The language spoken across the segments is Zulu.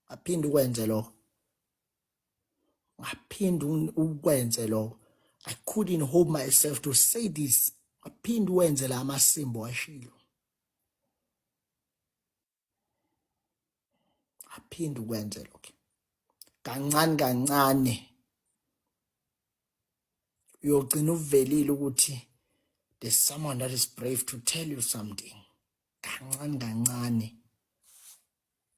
Aphinde ukwenze lokho. Ngaphinde ukwenze lokho. I couldn't hold myself to say this. Aphinde uwenze la amasimbo ashilo. Aphinde ukwenze lokho. Kancane kancane uyogcina uvelile ukuthi there's someone that is brave to tell you something. Kancane kancane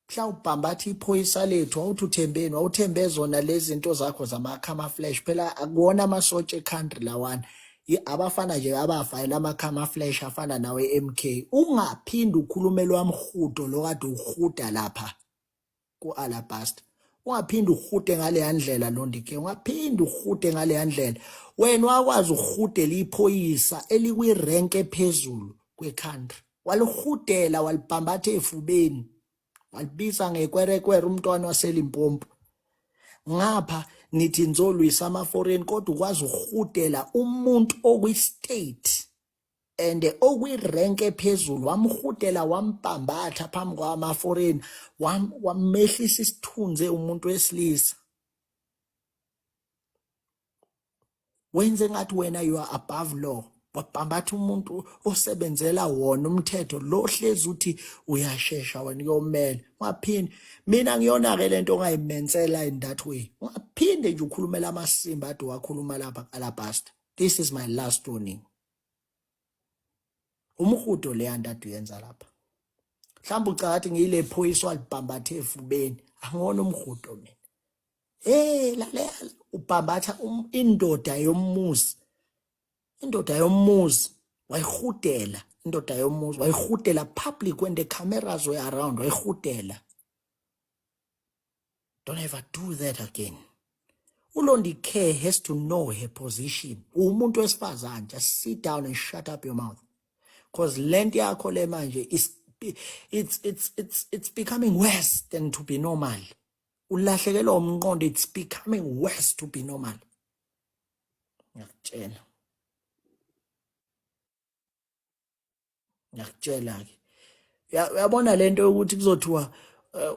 mhla ubhambatha iphoyisa lethu wawuthi uthembeni wawuthembe zona lezi zinto zakho zama-camouflage phela akuwona amasotsha e-country lawana abafana nje abafayela ama-camouflage afana nawe e-MK ungaphinde ukhulume lwamhudo lo kade uhuda lapha ku-Alabaster ungaphinde uhude ngaleya ndlela Londike ungaphinde uhude ngaleya ndlela wena wakwazi ukuhudela iphoyisa elikwi-rank ephezulu kwe-country walihudela walibhambatha efubeni walibiza ngekwerekwere umntwana waseLimpopo ngapha nithi nizolwisa ama-foreign kodwa ukwazi ukuhudela umuntu okwi-state and okwi-rank ephezulu wamhudela wampambatha phambi kwama-foreign wamehlisa isithunzi umuntu wesilisa wenze ngathi wena you are above law wabhambatha umuntu osebenzela wona umthetho lo hlezi uthi uyashesha wena uyomela ungaphinde mina ngiyona-ke le nto ongayimensela in that way ungaphinde nje ukhulumela amasimba ade wakhuluma lapha alabasta this is my last warning umhudo leya nto ade uyenza lapha mhlawumbe ucathi ngiyile phoyisa walibhambathe efubeni angona umhudo mina Hey lalela ubhambatha um, indoda yomuzi indoda yomuzi wayihudela indoda yomuzi wayihudela public when the cameras were around wayihudela don't ever do that again uLondi Care has to know her position umuntu wesifazane just sit down and shut up your mouth because lento yakho le manje is it's becoming worse than to be normal ulahlekelwa umqondo it's becoming worse to be normal ngiyakutshela ngiyakutshela ke uyabona lento yokuthi kuzothiwa eh,